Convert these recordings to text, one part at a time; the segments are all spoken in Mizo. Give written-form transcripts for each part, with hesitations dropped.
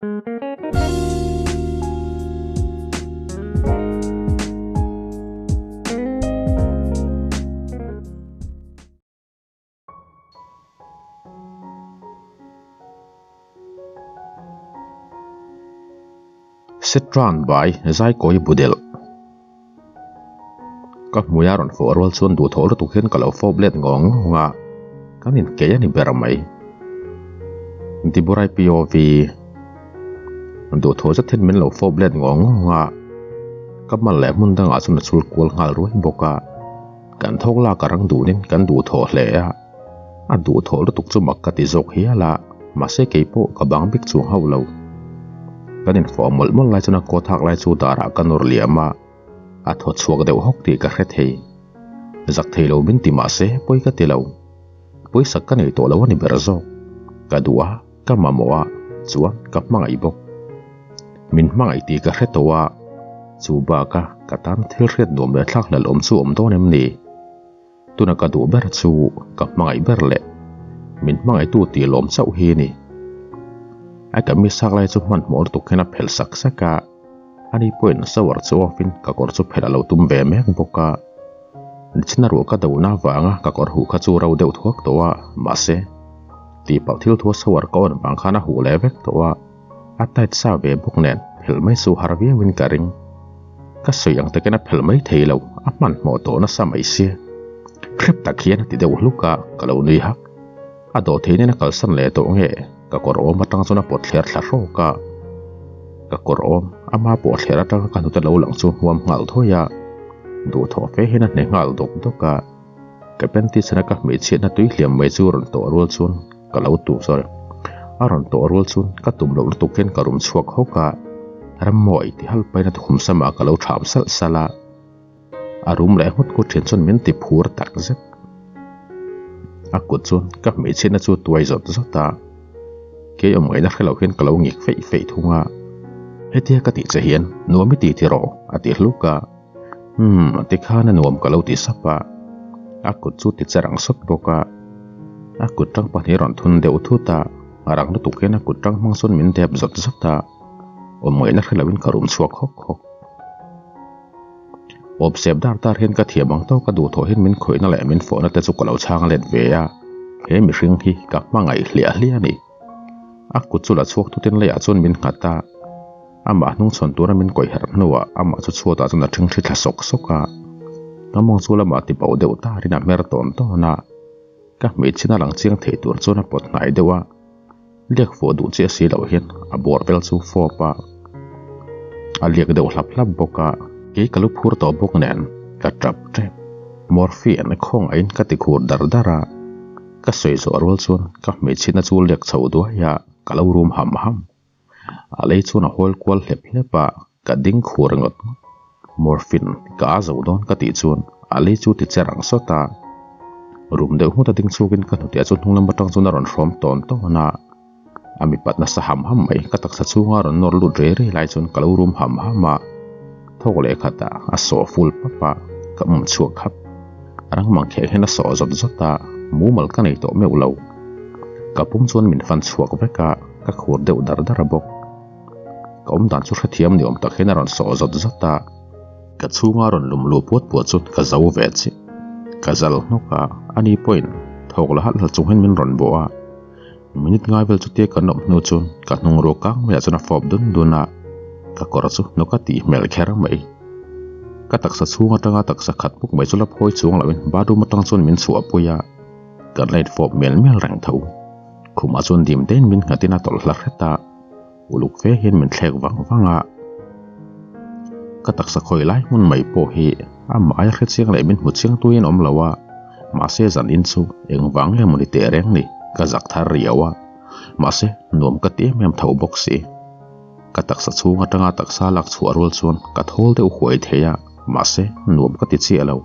Sitran by Zaikawi Budelh Ka hmui a rawn fawh rual chuan duhthawh lutuk hian ka lo fawp let ngawng ngawng a, kan inkei a ni ber mai. Deborah POV Duhthawh zet hian min lo fawp let ngawng ngawng a, ka mal leh hmun dangah chuan a chul kual nghal ruai bawk a. Kan thawk lak a rang dunin kan duhthawh hle a, a duhthawh lutuk chu mak ka ti zawk hial a, mahse kei pawh ka bang bik chuang hauh lo. Kan infawh mawlh mawlh lai chuan a kaw thak lai chu darah ka nawr liam a, a thaw chhuak deuh hawk tih ka hre thei. Zak thei lo min ti mahse pawi ka ti lo. Pawisa ka nei tawh lo a ni ber zawk. Ka duh a, ka mamawh a, chuan ka hmangaih bawk. Min hmangaih tih ka hre tawh a, chu baka ka tan thil hriat nuam leh thlak hlelh awm chu awm dawn em ni? Tuna ka duh ber chu ka hmangaih ber leh min hmangaihtu tih lawm chauh hi a ni. A kamis hak lai chu hmanhmawh lutuk hian a phelh sak sak a, ani pawhin shower chu off in ka kawr chu phelh a lo tum ve mek bawk a. Nichina ruah ka dona avanga ka kawr huh kha chu ro deuh thuak tawh a, mahse tihpalh thil thua shower ka on vang khan a huh leh vek tawh a. A tight sa ve bawk nen phelh mai chu har viauin ka ring. Ka sawi ang takin a phelh mai thei lo, a hmanhmawh tawh nasa mai sia. Hrep tak hian a ti deuh hluk a, ka lo nui hak. A dawh thei nen a kalsan leh tawh nge? Ka kawr awm atang chuan a pawt thler thla hrawk a. Ka kawr awm, ama pawh thler atanga ka hnute lo lang chu hmuam nghal thawi a. Duhthawh fe hian a hne nghal dawk dawk a. Ka panty chhana ka hmeichhiatna tui hliam mai chu rawn tawh rual chuan ka lo tu sorry a rawn tawh rual chuan ka tum loh lutuk hian ka rum chhuak hawk a, Rammawi ti hal paina tukhum samah ka lo tham salh salh a, a rum leh nghut nghut thin chuan min ti phur tak zet. A kut chuan ka hmeichhiatna chu tuai zawt zawt a, kei awm ngaihna hre lo hian ka lo ngik feih feih thung a, Hetia ka tih che hian nuam i ti ti rawh a ti hluk a. Umm, tikhan a nuam ka lo ti sap a, a kut chu ti che rang sawt bawk a, a kut tang pahnih rawn thun deuh thut a, a rang lutuk hian a kut tang hmang chuan min dep zawt zawt a, awm ngaihna hre loin ka rum chhuak hawk hawk. Awp sep dar dar hian ka thiam ang tawk a duhthawh hian min khawihna leh min fawhna te chu ka lo chhang let ve a, he mihring hi ka hmangaih hliah hliah a ni. A kut chu la chhuak thutin leiah chuan min nghat a. Amah hnung chhawn tura min kawih herh hnuah amah chu chhuatah chuan a ṭhing ṭhi thla sawk sawk a. Ka mawng chu lamah ti bauh deuh tarin a hmer tawn tawn a. Ka hmeichhin a lang chiang thei tur chuan a pawt hnai deuh a. Liak fuh duh chiah si loh hian a bawr vel chu fawp a. A liak deuh hlap hlap bawk a. Kei ka lu phur tawh bawk nen ka ṭap ṭep. Morphine khawngaihin ka ti khur dar dar a. Ka sawi zawh rual chuan ka hmeichhiatna chu liak chho duai a, ka lo rum ham ham. A lei chuan a hawl kual hlep hlep a, ka ding khur ngawt ngawt. Morphine ka a zo dawn ka tih chuan a lei chu ti che rang sawt a. Rum deuh nghut a ding chhukin ka hnutiah chu hnung lam atang chuan a rawn hrawm tawn tawn a. A mipat nasa ham ham mai, ka taksa chhunga a rawn nawr lut rei rei lai chuan ka lo rum ham ham a. Thawk leh khatah a sawh full pap a, ka um chhuak khap. Rang mang khelh hian a sawh zawt zawt a, mumal ka nei tawh meuh lo. Ka pum chuan min fan chhuak vek a, ka khur deuh dar dar a bawk. Ka awm dan chu hrethiam ni awm tak hian a rawn sawh zawt zawt a. Ka chhunga rawn lum luh puat puat chu ka zo ve chiah. Ka zal hnawk a, ani pawhin thawk la halh halh chung hian min rawn bawh a. Minute ngai vel chutia kan awm hnu chuan ka hnung ruak kang maiah chuan a fawp dun dun a, ka kawr chu hnawk a tih hmel kher mai. Ka taksa chhung atanga taksa khat bawk mai chu la phawi chuang loin bathroom atang chuan min chhuahpui a, kan la infawp mial mial reng tho. Khumah chuan dim tein min nghatin a tawlh hla hret a, uluk fe hian min thlek vang vang a. Ka taksa khawi lai hmun mai pawh hi amah aia hre chiang leh min hmu chiang tuin awm lo a, mahse zan in chu engvang nge mawni teh reng ni ka zak thar riau a, mahse nuam ka ti em em tho bawk si. Ka taksa chhung atanga taksa lak chhuah rual chuan ka thawl deuh huai thei a, mahse nuam ka ti chiah lo.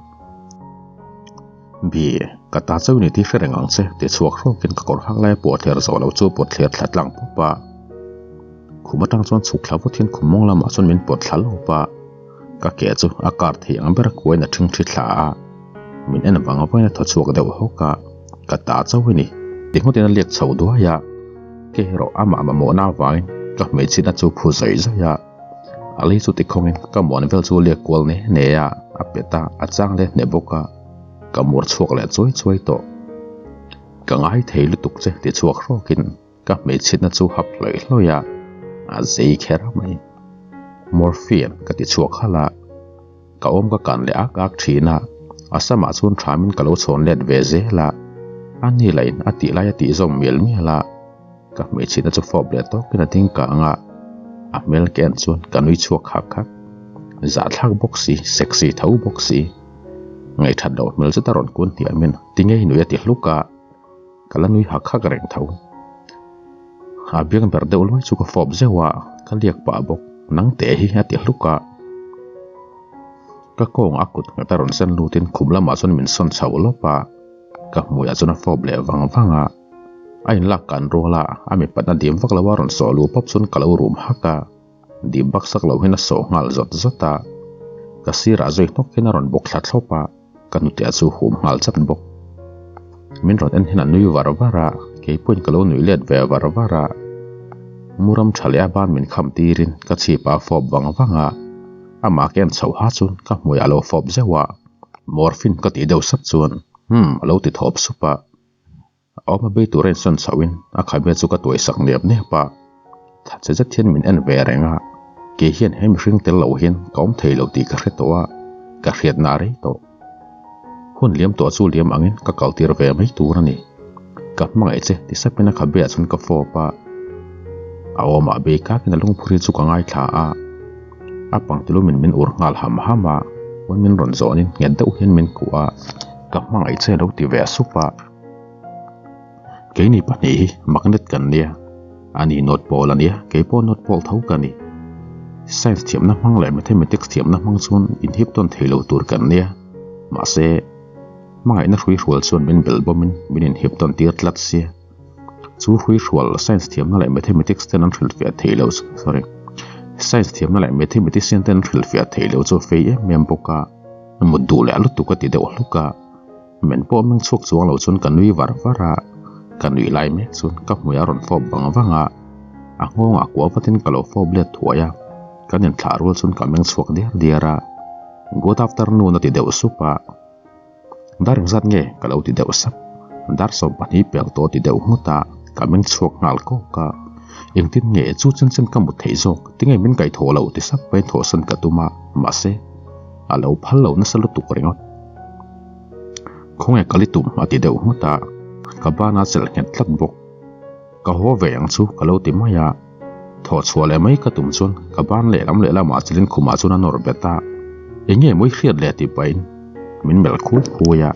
Bi, ka ta chauh ni tih hre reng ang che, ti chhuak hrawkin ka kawr hak lai pawh thler zawh loh chu pawt thler thla tlang pawp a. Khum atang chuan chhuk thla vut hian khum mawng lamah chuan min pawt thla lawp a, ka ke chu a kar thei ang ber kuain a ṭhing ṭhi thla a, min en vang vawiin a thaw chhuak deuh hawk a, ka ta chauh i ni, ti ngawtin a liak chho duai a, kei erawh amah mamawhna avangin Ka hmeichhitna chu phu zawih zawih a, a lei chu tikhawngin ka muan vel chu liak kual ne ne a, a pet a, a chang leh hneh bawk a, ka mur chhuak leh chuai chuai tawh. Ka ngai thei lutuk che ti chhuak hrawkin ka hmeichhitna chu hap hlawih hlawih a, a zei kher mai. Morphine ka ti chhuak halh a, ka awm ka kan leh ak ak thin a, a samah chuan thamin ka lo chhawn let ve zel a, a ni lahin a tih lai a tih zawm mial mial a. Ka hmeichhitna chu fawp leh tawkin a ding kang a, a hmel ka en chuan ka nui chhuak hak hak. Zahthlak bawk si, sexy tho bawk si. Ngaihthat loh hmel zet a rawn kun hniamin tinge i nui a ti hluk a, ka la nui hak hak reng tho. A biang ber deuh luai chu ka fawp zeuh a, ka liak pah bawk, nang teh hi a ti hluk a. Ka kawng a kut nghat a rawn sen lutin khum lamah chuan min sawn chho lawp a, ka hmuiah chuan a fawp leh vang vang a. A inlak kan rual a, a mipatna dim vak lo a rawn sawh luh pawp chuan ka lo rum hak a, dim bak sak lo hian a sawh nghal zawt zawt a. Ka sirah zui hnawk hian a rawn bawk thla thlawp a, ka hnute chu hum nghal chat bawk. Min rawn en hian a nui var var a, kei pawhin ka lo nuih let ve var var a. Muram tha leh a ban min kham tirin ka chhip a fawp vang vang a, amah ka en chhoh ha chuan ka hmuiah a lo fawp zeuh a, morphine ka tih deuh sap chuan hmm a lo ti thawp sup a. A awm a bei tur a insawn chhoh in a khabe chu ka tuai sak nep nep a, tha che zet hian min en ve reng a, kei hian he mihring tel loh hian ka awm thei lo tih ka hre tawh a, ka hriatna a rei tawh. Hun liam tawh chu liam angin ka kal tir ve mai tur a ni. Ka hmangaih che ti sapin a khabe ah chuan ka fawp a, a awmah bei kakin a lungphur hi chu ka ngaithla a, a pangtilumin min ur nghal ham ham a, pawn min rawn zawnin nghet deuh hian min kuah a, ka hmangaih che lo ti ve sup a. Keini pahnih hi magnet kan nia, ani north pole a nia, kei pawh north pole tho ka ni. Science thiamna hmang leh mathematics thiamna hmang chuan inhip tawn thei lo tur kan nia, mahse hmangaihna hrui hrual chuan min belh bawmin min inhip tawn tir tlat sia. Chu hrui hrual science thiamna leh mathematics ten an hrilhfiah thei lo sorry science thiamna leh mathematician ten an hrilhfiah thei lo chu a fei em em bawk a, mut duh leh lutuk a ti deuh hluk a. Men pawh meng chhuak chuang lo chuan ka nui var var a, ka nuih lai mek chuan ka hmui a rawn fawp vang vang a, a nghawngah kuah vatin ka lo fawp let thuai a, kan inthlah rual chuan ka meng chhuak diar diar a, Good afternoon a ti deuh sup a, Dar engzat nge ka lo ti deuh sap, dar 12 pel tawh a ti deuh nghut a, ka meng chhuak nghal kawk a, engtin nge chu chen chen ka mut theih zawk, tinge min kaihthawh loh ti sap pahin thawhsan ka tum a, mahse a lo phal lo nasa lutuk ringawt. Khawnge kal i tum a ti deuh nghut a, ka ban a chelh nghet tlat bawk. Ka haw ve ang chu ka lo ti mai a, thawh chhuah leh mai ka tum chuan ka ban lehlam lehlamah chelin khumah chuan a nawr bet a, eng nge mawi hriat leh tih pahin min melh khui khui a,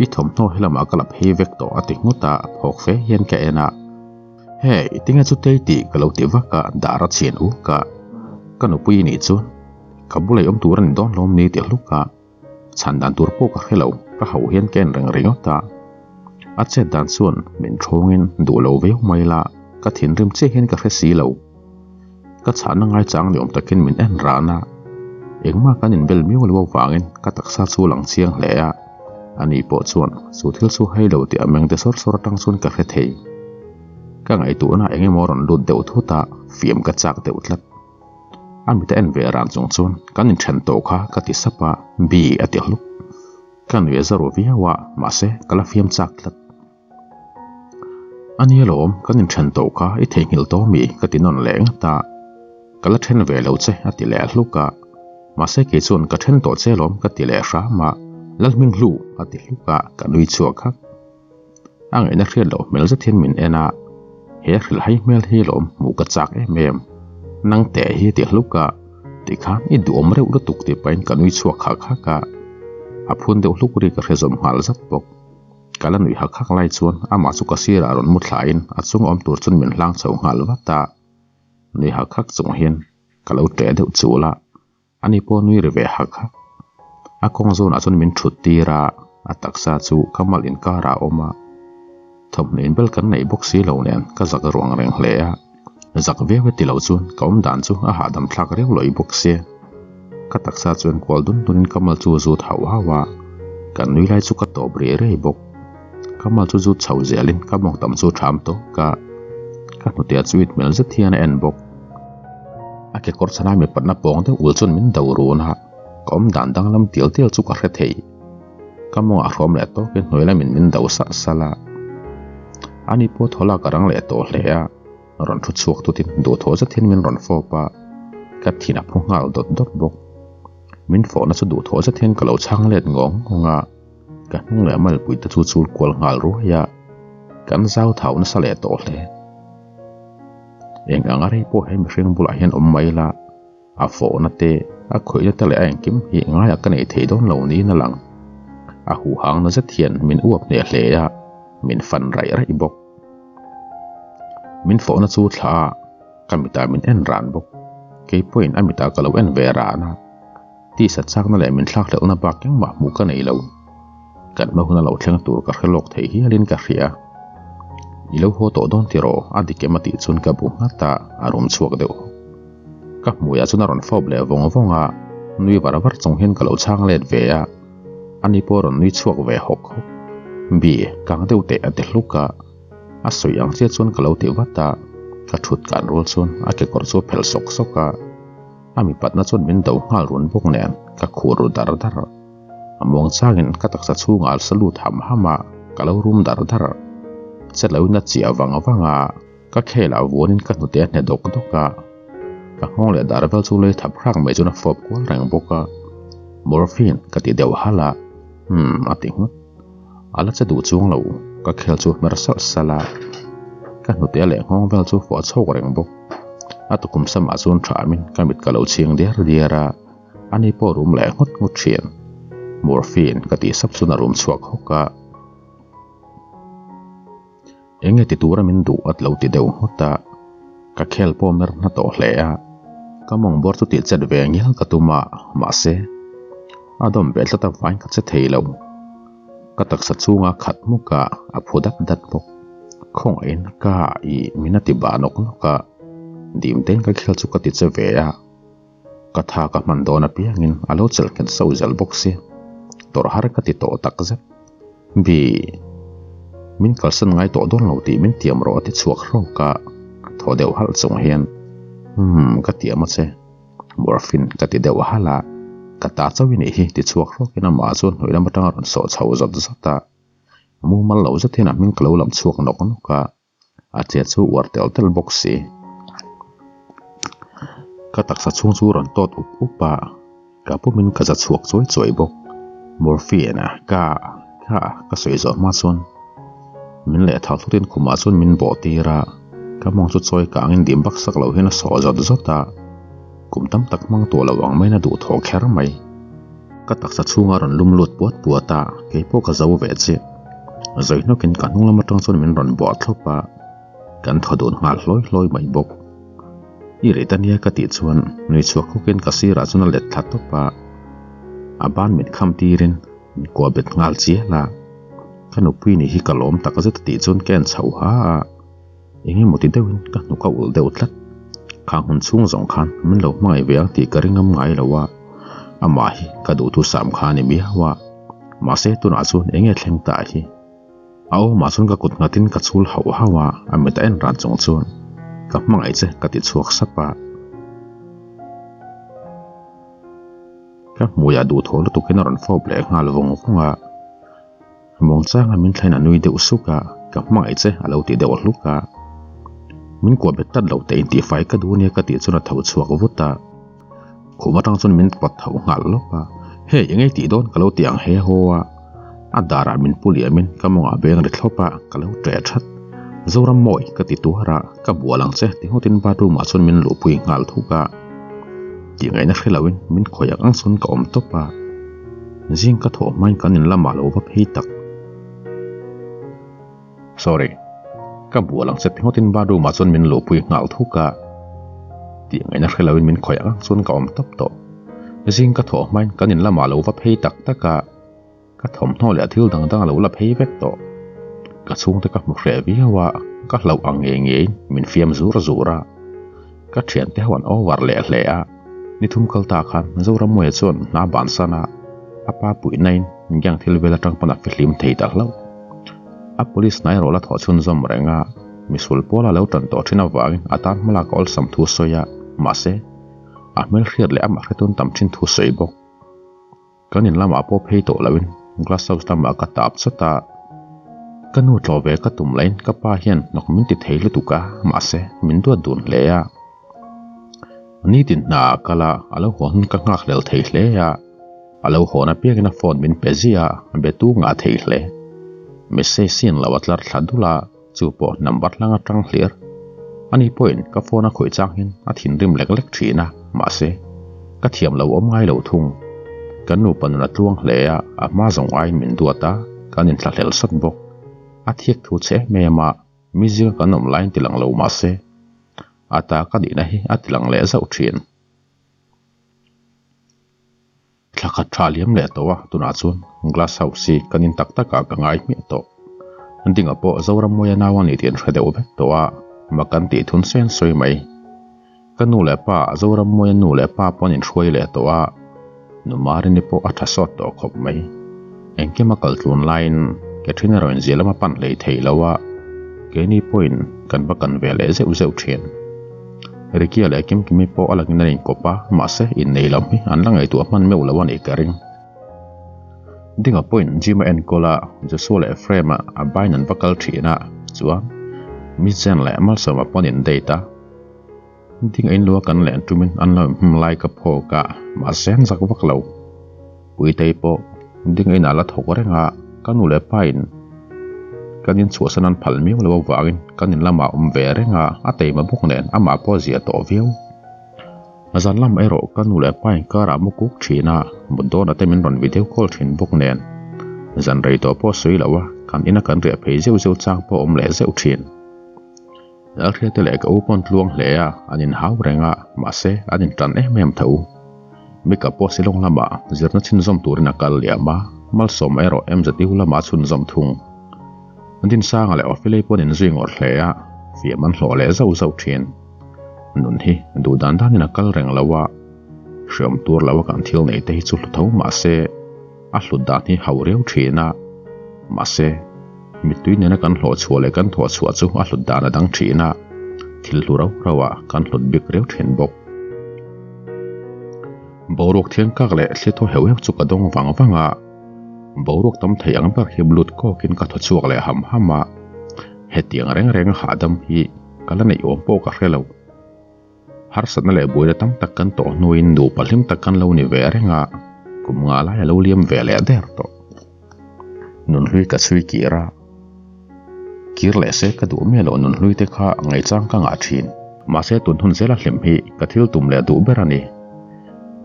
i thawmhnaw helamah ka la phei vek tawh a ti nghut a, phawk fe hian ka en a, Hey, tinge chu tei tih ka lo ti vak a, dar a chhin uk a, ka nupui nih chuan ka bulah i awm tur a ni dawn lawm ni ti hluk a. Chhan dan tur pawh ka hre lo, ka hauh hian ka en reng ringawt a. A chet dan chuan min thawngin duh lo viau mai la, ka thinrim chiah hian ka hre si lo. Ka chhahna ngaichang ni awm takin min en ran a, engmah kan inbel miau lo avangin ka taksa chu a lang chiang hle a. Ani pawh chuan chu thil chu hei lo tih a meng te sawr sawr atang chuan ka hre thei. Ka ngaihtuahna eng emaw rawn lut deuh thut a, fiam ka chak deuh tlat. A mit a en ve ran chung chuan kan inthen tawh kha ka ti sap a, Bi a ti hluk. Ka nuih a za ru viau a, mahse ka la fiam chak tlat. A nia lawm, kan inthen tawh kha i theihnghilh tawh mi ka ti nawn leh ngat a, ka la then ve lo che a ti leh hluk a, mahse kei chuan ka then tawh che lawm ka ti leh hram a, Lalhminghlu a ti hluk a, ka nui chhuak hak. A ngaihna hriat loh hmel zet hian min en a, he hrilhhai hmel hi lawm hmuh ka chak em em. Nang teh hi ti hluk a, tikhan i duhawm reuh lutuk tih pahin ka nui chhuak hak hak a, a phun deuh hluk ri ka hre zawm nghal zat bawk. Ka la nuih hak hak lai chuan amah chu ka sirah rawn mu thlaiin a chung awm tur chuan min hlang chho nghal vat a, nui hak hak chung hian ka lo ṭeh deuh chul a. Ani pawh nui ri ve hak hak. A kawng zawnah chuan min thut tir a, a taksa chu ka mal inkarah a awm a. Thawmhnaw inbel kan neih bawk si lo nen ka zak ruang reng hle a. Zak viau e ti lo chuan ka awm dan chu a hahdam thlak riau lawih bawk sia. Ka taksa chuan kual dun dunin ka mal chu a zut hauh hauh a, kan nui lai chu ka tawp rih rei bawk. Ka mal chu zut chho zelin ka mawng tam chu a ṭham tawk a. Ka hnutea chu it hmel zet hian a en bawk. A kekawr chhana mipatna pawng deuh ul chuan min do run a, ka awm dan danglam tial tial chu ka hre thei. Ka mawngah hrawm leh tawkin hnuai lamin min do salh salh a. Ani pawh thaw lak a rang leh tawh hle a, rawn thu chhuak tutin duhthawh zet hian min rawn fawp a, ka thin a phu nghal dawt dawt bawk. Min fawhna chu duhthawh zet hian ka lo chhang let ngawng ngawng a. Ka hnung leh malpui te chu chul kual nghal ruai a, kan zau thau nasa leh tawh hle. Eng anga rei pawh he mihring bulah hian awm mai la, a fawhna te, a khawihna te leh a engkim hi ngaiah ka nei thei dawn lo niin a lang. A huhang na zet hian min uap hneh hle a, min fan raih raih bawk. Min fawhna chu thla a, ka mitah min en ran bawk. Kei pawhin a mitah ka lo en ve ran a. Tisa chakna leh min thlakhlelhna bak engmah hmuh ka nei lo. Kan hma huna lo thleng tur ka hre lawk thei hialin ka hria. I lo haw tawh dawn tiraw? A dik em a tih chuan ka bu nghat a, a rum chhuak deuh. Ka hmuiah chuan a rawn fawp leh vawng vawng a, nui var var chung hian ka lo chhang let ve a, ani pawh a rawn nui chhuak ve hawk hawk. Bi, kang deuh teh a ti hluk a, a sawi ang chiah chuan ka lo ti vat a, ka thut kan rual chuan a kekawr chu a phelh sawk sawk a. A mipatna chuan min do nghal run bawk nen ka khur ru dar dar. A muang changin ka taksa chhungah a sa lut ham ham a, ka lo rum dar dar. Che loin a chiah vang vang a, ka khelah vuanin ka hnute a hne dawk dawk a. Ka nghawng leh dar vel chu lei thap hrang mai chuan a fawp kual reng bawk a. Morphine ka ti deuh halh a, hmm a ti nghut. A la che duh chuang lo, ka khel chu hmer salh salh a, ka hnute leh nghawng vel chu fawh chhawk reng bawk. A tukum samah chuan thamin ka mit ka lo chhing diar diar a, ani pawh rum leh nghut nghut thin. Morphine ka tih sap chuan a rum chhuak hawk a. Enge ti tura min duh at lo ti deuh nghut a, ka khel pawh mer hna tawh hle a, ka mawng bawr chu tih chet ve ngial ka tum a, mahse, a dawm ve tlat avangin ka che thei lo. Ka taksa chhunga khat hmuk a, a phu dat dat bawk. Khawngaihin ka ih min a ti bah nawk nawk a, dim tein ka khel chu ka ti che ve a. Ka tha ka hman dawn apiangin a lo chelh nghet so zel bawk si. Tawrh har ka ti tawh tak zet. Bi, min kalsan ngai tawh dawn lo tih min tiam rawh a ti chhuak hrawk a, thaw deuh halh chung hian, Umm, ka tiam a che. Morphine ka ti deuh halh a, ka ta chauh i nih hi ti chhuak hrawkin amah chuan hnuai lam atanga rawn sawh chho zawt zawt a. Mumal lo zet hian a hming ka lo lam chhuak nawk nawk a. A che chu uar tel tel bawk si. Ka taksa chhung chu rawn tawt up up a, ka pumin ka za chhuak chuai chuai bawk. Morphine a ka ka ka sawi zawh hma chuan min leh thal thutin khumah chuan min bawh tir a, ka mawng chu chawi kangin dim bak sak loh hian a sawh zawt zawt a, kum tam tak hmang tuah lo ang maiin a duhthawh kher mai. Ka taksa chhunga rawn lum lut puat puat a, keipawh ka zo ve chiah. Zawi hnawkin ka hnung lam atang chuan min rawn buah thlawp a, kan thaw dun nghal hlawi hlawi mai bawk. I rit ania ka tih chuan nui chhuak hawkin ka sirah chuan a let thla tawp a, a ban mit kham tirin min kuah bet nghal chial a. Ka nupui nih hi ka lawm tak zet a tih chuan ka en chho ha a, eng emaw ti deuhin ka hnuk a ulh deuh tlat. Khang hun chhung zawng khan min lo hmangaih ve ang tih ka ring ngam ngai lo a, amah hi ka duhthusam kha a ni miau a. Mahse tunah chuan eng nge thleng ta hi? A awmah chuan ka kut nghatin ka chhul hauh hauh a, a mit a en ran chung chuan ka hmangaih che ka ti chhuak sap a. Ka hmuiah duhthawh lutukin a rawn fawp leh nghal vawng vawng a. Muangchanga min thlain a nui deuh suk a, ka hmangaih che a lo ti deuh hluk a. Min kuah bet tlat lo teh intihfai ka duh ania ka tih chuan a tho chhuak vut a. Khum atang chuan min pawt tho nghal lawk a, Hey engei tih dawn ka lo ti ang he haw a. A darah min pu liamin ka mawngah beng ri thlawp a, ka lo ṭe that. Zoram mawi ka ti tuar a, ka bual ang che ti ngawtin bathroom ah chuan min luhpui nghal thuk a. Tih ngaihna hre loin min khawih ang ang chuan ka awm tawp a. Zing ka thawh hmain kan in lamah lo va phei tak. Sorry. Ka bual ang che ti ngawtin bathroom ah chuan min luhpui nghal thuk a. Tih ngaihna hre loin min khawih ang ang chuan ka awm tawp tawh. Zing ka thawh hmain kan in lamah lo va phei tak tak a. Ka thawmhnaw leh thil dang dang a lo la phei vek tawh. Ka chhungte ka hmu hreh viau a, ka hlauh ang ngei ngeiin min fiam zur zur a. Ka thiante ho an over leh hle a, ni thum kal ta khan Zorammuia chuan hna bansan a, a pa puihnain gang thil vel atang pawn a fihlim thei ta hlauh. A police hnai rawh la thawh chhunzawm reng a. Misual pawl a lo tan tawh thin avangin a tan hma lak a awlsam thu sawi a, mahse, a hmelhriat leh amah hretun tam thin thu sawi bawk. Kan in lamah pawh phei tawh loin glass house lamah ka tap chawt a, ka nu tlawh ve ka tum lahin ka pa hian hnawk min ti thei lutuk a, mahse, min duat dun hle a. Nitin hna ah kal a, a lo hawn hun ka nghakhlel thei hle a, a lo hawn apiangin a phone min pe ziah a, be tu ngah thei hle. Message sin lo a tlar thla dul a, chu pawh number hlang atang hlir. Ani pawhin ka phone a khawih chang hian a thinrim lek lek thin a, mahse, ka thiam lo awm ngai lo thung. Kan nupa nun a tluang hle a, a hma zawng aiin min duat a, kan inthlahlel sawt bawk. A thiak thu che em em a, mi zinga kan awm laiin tilang lo mahse, a ta ka nihna hi a tilang leh zauh thin. Thla khat tha liam leh tawh a, tunah chuan glass house hi kan in tak takah ka ngai hmiah tawh. Dinga pawh Zorammuaia nau a ni tih an hre deuh vek tawh a, mak an tih thun sen sawi mai. Ka nu leh pa Zorammuaia nu leh pa pawh an inhruai leh tawh a, nu Marini pawh a tha sawt tawh khawp mai. Engkim a kal tlun laiin Catherine erawh inzia lama pan hlei thei lo a, keini pawhin kan va kan ve leh zeuh zeuh thin. Ricky-a leh Kimkimi pawh a lakin an inkawp a, mahse innei lam hi an la ngaihtuah hman meuh lo a nih ka ring. Dinga pawhin gym a enkawl a, Joshua leh Ephraim-a a bain an va kal thin a, chuan Miss Jen leh Malsawma pawh an in-date a. Dinga in lua kan len tumin an lo inhmum lai ka phawk a, mahse an zak vak lo. Puitei pawh Dinga inah la thawk reng a, ka nu leh pa in kan in chhuahsan an phal miau lo avangin kan in lamah awm ve reng a, a teima bawk nen amah pawh a zia tawh viau. Zan lam erawh ka nu leh pa inkarah mu kuk thin a, mut dawnah te min rawn video call thin bawk nen zan rei tawh pawh sawi lo a, kan ina kan riah phei zeuh zeuh chang pawh a awm leh zeuh thin. Lalhriate leh ka u pawn tluang hle a, an inhau reng a, mahse an intan em em tho. Mika pawh Shillong lamah zirna chhinzawm turin a kal liam a, Malsawma erawh MZU lamah a chhunzawm thung. Dinsanga leh Ofilei pawn inzui ngawrh hle a, fiam an hlawh leh zauh zauh thin. Nun hi duh dan danin a kal reng lo a, hreawm tur lo a kan thil nei te hi chu hlu tho mahse, a hlut dan hi hau riau thin a, mahse, mittui nena kan hlawh chhuah leh kan thawh chhuah chu a hlut dan a dang thin a, thil hlu rau rau ah kan hlut bik riau thin bawk. Boruak thiang kak leh thli thaw heuh heuh chu ka dawng vang vang a, boruak tam thei ang ber hi lut kawkin ka thaw chhuak leh ham ham a, hetiang reng reng a hahdam hi ka la neih awm pawh ka hre lo. Harsatna leh buaina tam tak kan tawh hnuin nupa hlim tak kan lo ni ve reng a, kum nga lai a lo liam ve leh der tawh. Nunhlui ka chhui kir a, kir leh se ka duh miah loh nunhlui te kha ngaihchang ka ngah thin. Mahse tun hun zela hlim hi ka thil tum leh duh ber a ni.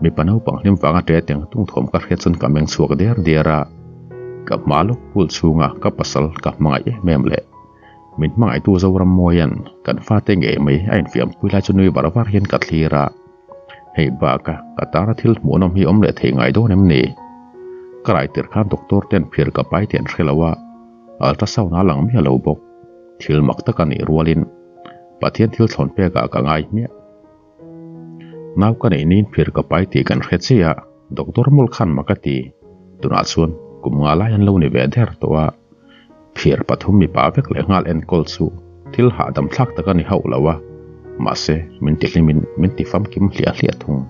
Mipa naupang hlim vanga ṭe teng tung thawm ka hriat chuan ka meng chhuak der der a, ka hma lawk pool chhunga ka pasal ka hmangaih em em leh Min hmangaihtu Zorammawia'n kan fate ngei mai a infiampui lai chu nui var var hian ka thlir a, hei baka ka tana thil hmuhnawm hi awm leh thei ngai dawn em ni? Ka rai tirh khan doctor ten phir ka pai tih an hre lo a, ultrasound a lang miah lo bawk. Thil mak tak a nih rualin Pathian thil thlawn pekah ka ngai hmiah. Nau ka neih niin phir ka pai tih kan hre chiah a, doctor mawlh khan mak a ti. Tunah chuan kum nga lai an lo ni ve der tawh a, phir pathum mipa vek leh nghal enkawl chu thil hahdam thlak tak a ni hauh lo a, mahse min ti hlimin min ti famkim hliah hliah thung.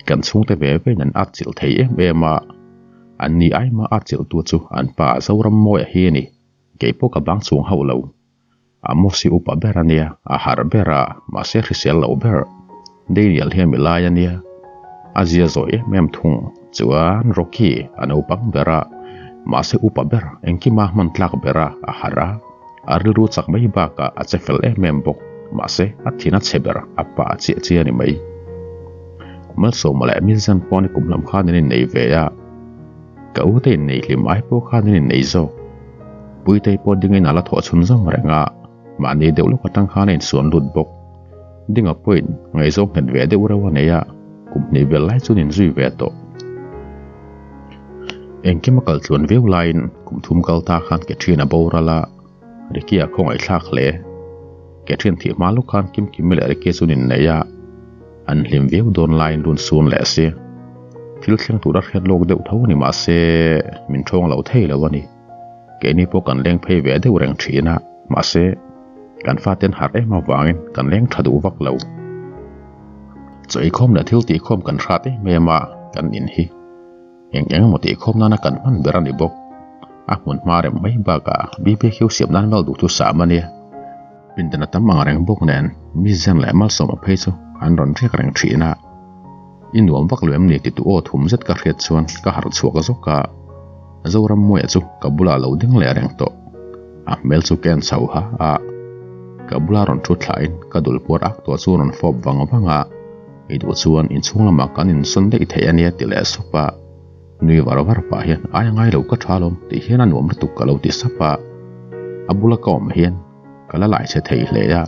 Kan chhungte ve vein an atchilh thei em em a, an ni aima atchilhtu chu an pa Zorammawia hi a ni, kei pawh ka bang chhung hauh lo. A Mosi upa ber a nia, a harh ber a, mahse hrisel lo ber. Daniel hian mi lai a nia, a zia zawi em em thung. Chuan Rocky a naupang ber a, mahse upa ber, engkima hman tlak ber a, a harh a, a rilru chak mai bakah a che fel em em bawk, mahse a thin a chhe ber, a pa a chiah chiah a ni mai. Malsawma leh Milzan pawh ni kum lam khan an innei ve a. Ka u te innei hlim ai pawh khan an innei zawk. Puitei pawh dingin a la thawh chhun zawng reng a, mahni deuh lawk atang khan a insuan lut bawk. Dinga pawhin ngaihzawng nghet ve deuh reuh a nei a, kum hnih vel lai chuan inzui ve tawh. Engkim a kal tluan viau laiin kum thum kal ta khan Catherine a boral a, Ricky a khawngaihthlak hle. Catherine thih hma lawk khan Kimkimi leh Ricky chuan innei a, An hlim viau dawn laiin lun sun leh si. Thil thleng tura hriat lawk deuh tho ni mahse min thawng lo thei lo a ni. Keini pawh kan leng phei ve deuh reng thin a, mahse Kan fate an harh em avangin kan leng tha duh vak lo. Chaw eikhawm leh thil tihkhawm kan hrat em em a, kan in hi eng eng emaw tihkhawm nana kan hman ber a ni bawk. A hmun hma rem mai bakah BBQ siam nan vel duh chu sam a nia. Pindan a tam ang reng bawk nen mi zen leh malsawm a phei chu an rawn riak reng thin a. I nuam vak lo em ni ti tu aw thum zet ka hriat chuan ka harh chhuak zawk a. Zorammuaia chu ka bulah lo ding leh reng tawh. A hmel chu ken chho ha a, ka bula rawn thu thlain ka dul puar ak tawh chu rawn fawp vang vang a, I duh chuan inchhung lamah kan insawn daih thei a nia ti leh sup a, nui var var pah hian ai a ngai lo ka tha lawm tih hian a nuam lutuk ka lo ti sap a, a bula ka awm hian ka la lai che thei hle a,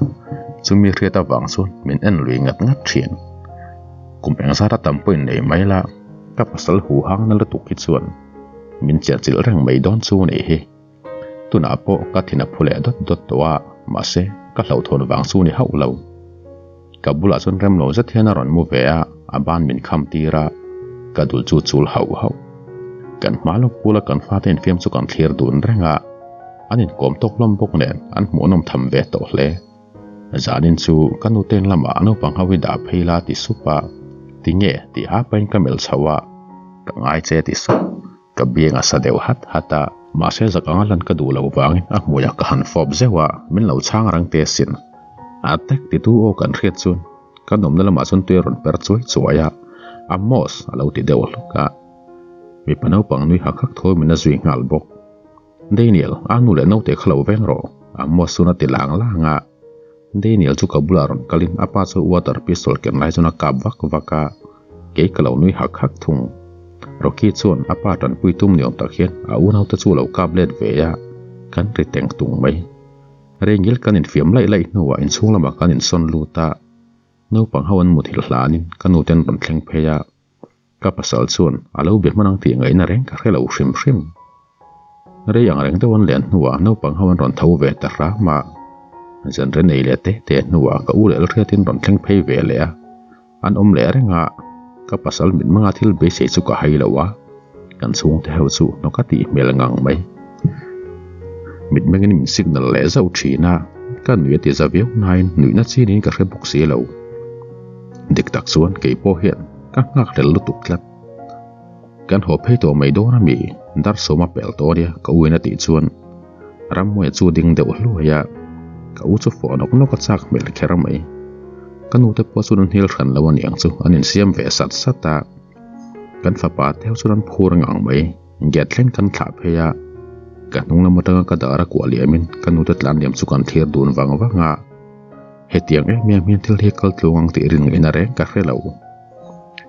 chumi hriat avang chuan min en lui ngat ngat thin. Kum engzat a tam pawhin nei mai la, ka pasal hu hang na lutuk hi chuan min chelhchilh reng mai dawn chu a nih hi. Tunah pawh ka thin a phu leh dawt dawt tawh a, mahse ka hlauhthawn vang chu ni hauh lo. Ka bulah chuan rem lo zet hian a rawn mu ve a, a ban min kham tir a, ka dul chu chul hauh hauh. Kan hma lawk bula kan fate infiam chu kan thlir dun reng a, an inkawm tawk hlawm bawk nen an hmuhnawm tham ve tawh hle. Zanin chu ka nuten lamah naupang ho hi dah phei la ti sup a, tinge tih hapain ka melh chho a, ka ngai che ti sup. Ka biang a sa deuh hat hat a, mahse zak anga lan ka duh loh vangin a hmuiah ka han fawp zeuh a, min lo chhang rang te asin. A tek titu aw kan hriat chuan ka nawmna lamah chuan tui a rawn per chuai chuai a, Amos a lo ti deuh hluk a. Mipa naupang nui hak hak thawi min a zui nghal bawk. Daniel, a nu leh naute kha lo veng rawh, Amos chuan a ti lang lang a. Daniel chu ka bulah rawn kalin a pa chu water pistol ken lai chuan a kap vak vak a, kei ka lo nui hak hak thung. Rocky chuan a pa tanpui tum ni awm tak hian a unaute chu a lo kap let ve a, kan ri teng tung mai. Rengil kan infiam laih laih hnuah inchhung lamah kan insawn lut a, naupang ho an muthilh hlanin ka nute an rawn thleng phei a. Ka pasal chuan a lo be hman ang tih ngaihna reng ka hre lo hrim hrim. Rei ang reng deuh an len hnuah naupang ho an rawn tho ve ta hram a. Zanre nei leh te te hnuah ka u leh Lalhriatin rawn thleng phei ve leh a. An awm leh reng a, ka pasal mit hmanga thil beisei chu ka hai lo a, kan chhungte ho chu hnawk a tih hmel ngang mai. Mitmengin min signal leh zauh thin a, ka nui a ti za viau nain nuihna chinin ka hre bawk si lo. Dik tak chuan kei pawh hian ka nghakhlel lutuk tlat. Kan haw phei tawh mai dawn a mi, dar sawma pel tawh ania ka u in a tih chuan Rammuia chu ding deuh hluai a, ka u chu fawh nawk nawk a chak hmel kher mai. Ka nu te pawh chuan an hil hran lo aniang chu an insiam ve sat sat a, kan fapa te ho chuan an phur ngang mai. Gate thleng kan thlah phei a, ka hnung lam atanga ka dar a kuah liamin ka nu te tlan liam chu kan thlir dun vang vang a. Hetiang em em hian thil hi kal tlung ang tih rin ngaihna reng ka hre lo.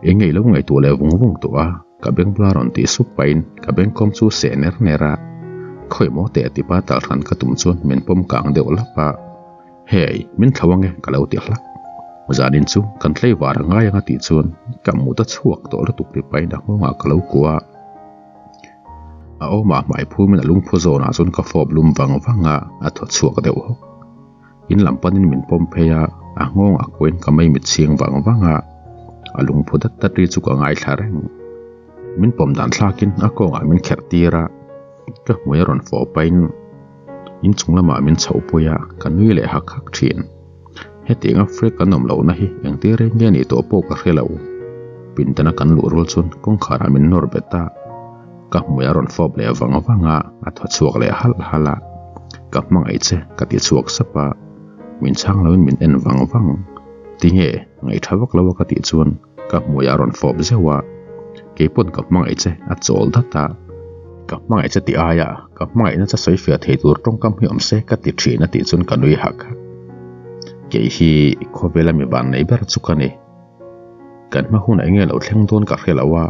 Eng ngei lo ngaihtuah leh vung vung tawh a, ka beng bula rawn tih sup pahin ka beng kawm chu seh ner ner a. Khawi maw teh tipa tal hran ka tum chuan min pawm kang deuh lap a. Hei, min thlo ange ka lo ti hlak. Zanin chu kan tlei var a ngai ang a tih chuan ka mut a chhuak tawh lutuk ti pahin a nghawngah ka lo kuah a. A awmah hmai phumin a lungphu zawnah chuan ka fawp lum vang vang a, a thaw chhuak deuh hawk. In lam panin min pawm phei a, a nghawng a kuain ka mei mit chhing vang vang a, a lungphu dat dat ri chu ka ngaithla reng. Min pawm dan thlakin a kawngah min kherh tir a, ka hmui a rawn fawh pahin inchung lamah min chhoh pui a, ka nui leh hak hak thin. Hetianga Fred kan awm lohna hi engtir reng nge nih tawh pawh ka hre lo. Pindana kan luh rual chuan kawngkharah min nawr bet a. Ka hmui a rawn fawp leh vang vang a, a thaw chhuak leh halh halh a. Ka hmangaih che ka ti chhuak sap a, min chhang loin min en vang vang. Tinge, ngaihtha vak lo a ka tih chuan ka hmui a rawn fawp zeuh a. Keipawn ka hmangaih che a chawl dat a. Ka hmangaih che tih aia ka hmangaihna che sawi fiah thei tur tawngkam hi awm se ka ti thin a tih chuan ka nui hak hak. Kei hi khawvela mi vannei ber chu ka ni. Kan hma hunah enge lo thleng dawn ka hre lo a,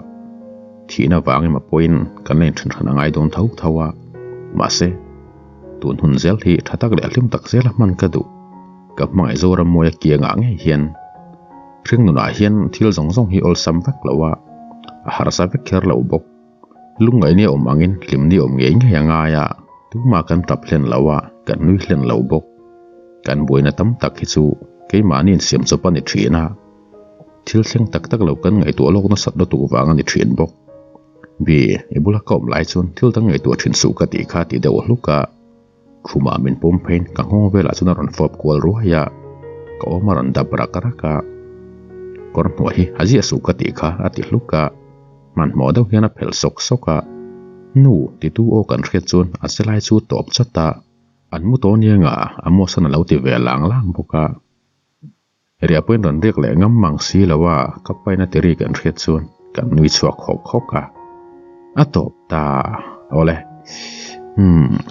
thihna vang emaw pawhin kan la inthen hran a ngai dawn tho tho a, mahse, tun hun zel hi tha tak leh hlim tak zela hman ka duh. Ka hmangaih Zorammawia kiangah ngei hian hring nunah hian thil zawng zawng hi awlsam vek lo a, a harsa vek kher lo bawk. Lungngaihni awm angin hlimni awm ngei ngei a ngai a, tumah kan tap hlen lo a, kan nui hlen lo bawk. Kan buaina tam tak hi chu keimahni insiam chawp a ni thin a, thil thleng tak tak lo kan ngaihtuah lawk nasat lutuk vang a ni thin bawk. Bi, i bula ka awm lai chuan thil dang ngaihtuah thin suh ka tih kha ti deuh hluk a. Khumah min pawm pheiin ka nghawng velah chuan a rawn fawp kual ruai a, ka awm a rawn dap rak rak a. Kawr hnuai hi a ziah suh ka tih kha a ti hluk a, hmanhmawh deuh hian a phelh sawk sawk a. Nu, titu aw kan hriat chuan a che lai chu tawp chat a, an mu tawh aniang a, Amosan a lo ti ve lang lang bawk a. Riah pawhin rawn riak leh ngam mang si lo a, ka paina ti ri kan hriat chuan kan nui chhuak hawk hawk a. A tawp ta awle. Umm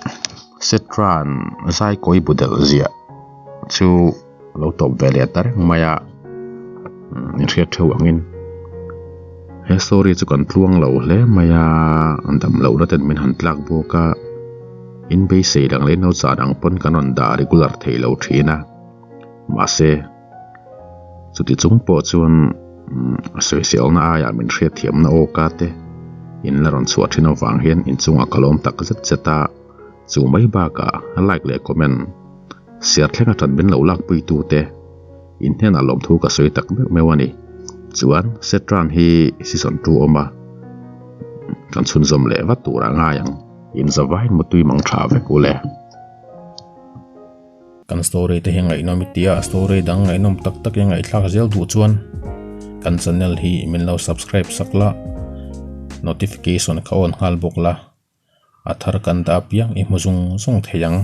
Setran zai kawi bu delh ziah chu lo tawp ve leh ta reng mai a, in hriat theuh angin he story chu kan tluang lo hle mai a, dam lohna ten min han tlak bawk a, in beisei dang leh no chah dang pawn kan rawn dah regular thei lo thin a. Mahse, chuti chung pawh chuan sawiselna aiah min hriatthiamna awka te in la rawn chhuah thin avang hian inchungah ka lawm tak zet zet a, chu mai bakah like leh comment share thleng atang min lo lakpuitu te in hnenah lawmthu ka sawi tak meuh meuh a ni. Chuan Setran hi season 2 awm a, kan chhunzawm leh vat turah ngai ang. Inzavain mutui mang tha vek u le. Kan story te hi ngaihnawm i tia a story dang ngaihnawm tak tak i ngaihthlak zel duh chuan kan channel hi min lo subscribe sak la notification kha on nghal bawk la a thar kan dah apiang i hmu zung zung thei ang.